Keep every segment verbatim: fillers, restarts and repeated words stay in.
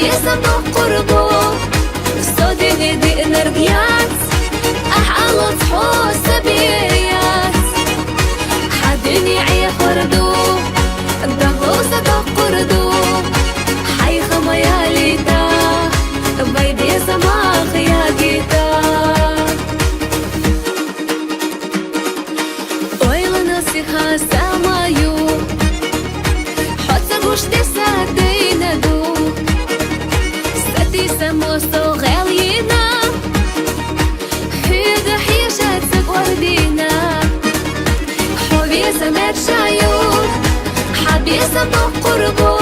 Исам бокъурбу, со дуьне диънарг яц, ахь алац хьо са бер яц. Хьан дуьне Ӏехар ду, дагӀо са доккхур ду, хьай хама ялийта, вай безамах ягийта. Ойлана сиха сама ю, хьо ца гуш де са дайна ду. Сади само со гӀел йина, хьоьга хьежа ца кӀордина. Хьо веза мер ша ю, хьан безам боккхур бу,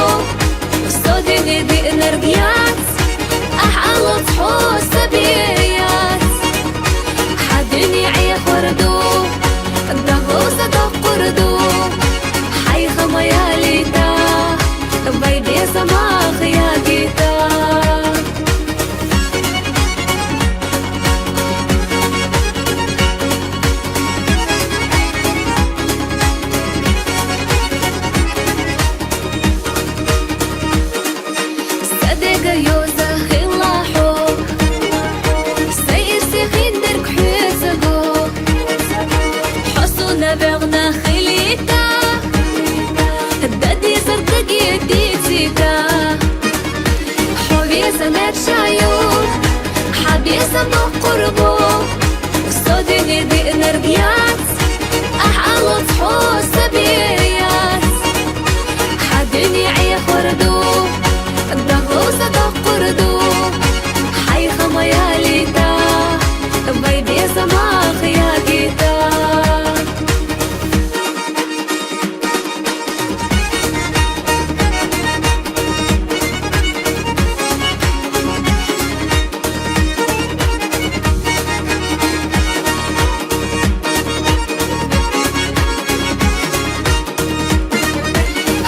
со дуьне диънарг яц, ахь алац хьо са бер яц. Хьан дуьне Ӏехар ду, дагӀо са доккхур ду, хьай хама ялийта, вай безамах ягийта. Са дега йоза хилла хьо, са ирсе хиндерг хьоьца го. Хьо суна вегӀна хилийта, дан дезар даге дийцита. Хьо веза мер ша ю, хьан безам боккхур бу, со дуьне диънарг яц, ахь алац хьо са бер яц. Хьан дуьне Ӏехар ду, дагӀо са доккхур ду, хьай хама ялийта, вай безамах ягийта.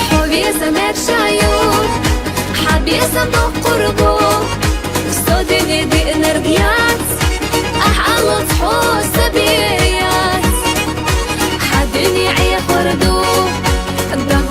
Хьо веза мер ша ю, хьан безам боккхур бу, со дуьне диънарг яц, ахь алац хьо са бер яц. Хьан дуьне Ӏехар ду, дан